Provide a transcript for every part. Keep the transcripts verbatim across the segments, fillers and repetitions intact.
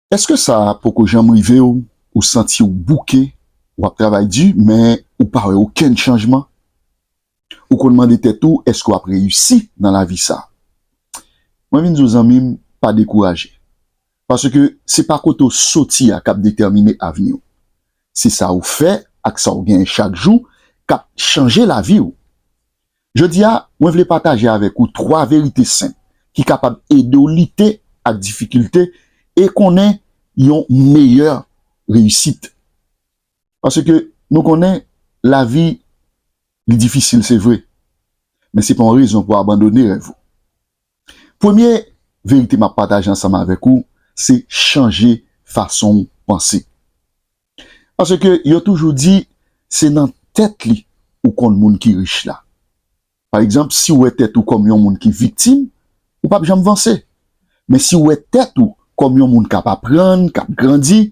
Èske sa poko janm rive w, ou santi w bouke, w ap travay di, men ou pa wè okenn chanjman? Ou konn mande tèt ou, èske w ap reyisi nan lavi sa? Mwen vin di w, zanmi m, pa dekouraje. Paske se pa kote w soti a k ap detèmine avni w. Se sa w fè ak sa w genyen chak jou k ap chanje lavi w. Jodi a, mwen vle pataje avèk ou twa verite senp ki kapab ede w lite ak difikilte e konnen yon meyè reyisit. Paske nou konnen lavi, li difisil, se vre. Men se pa yon rezon pou w abandone rèv ou. Premye verite m ap pataje ansanm avèk ou, se chanje fason w panse. Paske yo toujou di, se nan tèt li ou konn moun ki rich la. Pa egzanp, si w wè tèt ou kòm yon moun ki viktim, ou p ap janm vanse. Men si w wè tèt ou kòm yon moun k ap aprann, k ap grandi,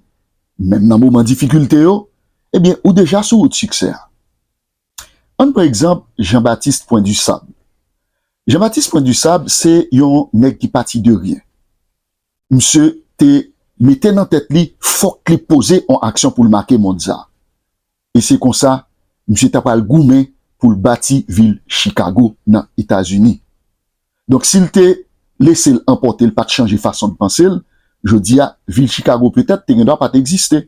menm nan moman difikilte yo, ebyen, ou deja sou wout siksè a. Ann pran egzanp Jean-Baptiste Point du Sable. Jean-Baptiste Point du Sable se yon nèg ki pati de ryen. Misye te mete nan tèt li, fòk li poze yon aksyon pou l make mond sa. E se konsa, misye ta pral goumen pou l bati vil Chicago nan Etazini. Donk, si l te lese l anpòte, l pa t chanje fason l panse l, jodi a, vil Chicago petèt te gen dwa pa t egziste.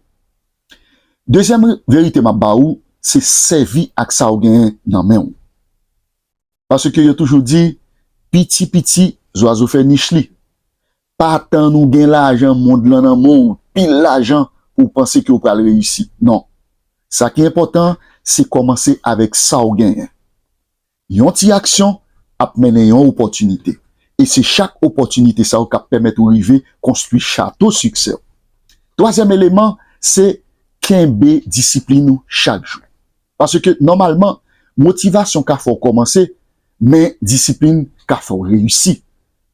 Dezyèm verite m ap ba ou, se sèvi ak sa w genyen nan men w. Paske yo toujou di, piti piti, zwazo fè nich li. Pa tann ou gen lajan, mond lan nan men w, pil lajan, pou w panse ke w pral reyisi. Non. Sa ki enpòtan, se kòmanse avèk sa w genyen. Yon ti aksyon ap mennen yon opòtinite. E se chak opòtinite sa yo k ap pèmèt ou rive konstwi chato siksè w. Twazyèm eleman, se kenbe disiplin ou chak jou. Paske nòmalman, motivasyon ka fè w kòmanse, men disiplin ka fè w reyisi.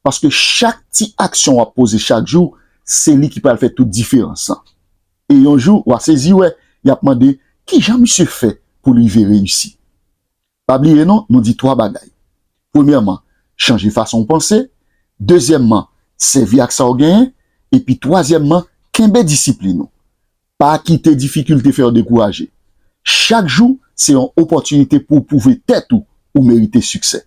Paske chak ti aksyon w ap poze chak jou, se li ki pral fè tout diferans lan. E yon jou, w a sezi wè, y ap mande, "Kijan misye fè pou l rive reyisi?" Pa bliye non, nou di twa bagay. Premyèman, chanje fason w panse. Dezyèmman, sèvi ak sa w genyen. Epi twazyèmman, kenbe disiplin ou. Pa kite difikilte fè w dekouraje. Chak jou, se yon opòtinite pou w pwouve tèt ou ou merite siksè.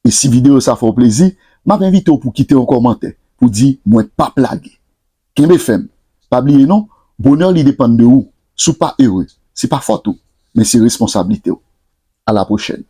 E si videyo sa fè w plezi, m ap envite w pou kite yon kòmantè pou di, "Mwen p ap lage." Kenbe fèm. Pa bliye non, bonè li depann de ou. Si w pa ere, se pa fòt ou, men se responsablite w. A la pwochèn.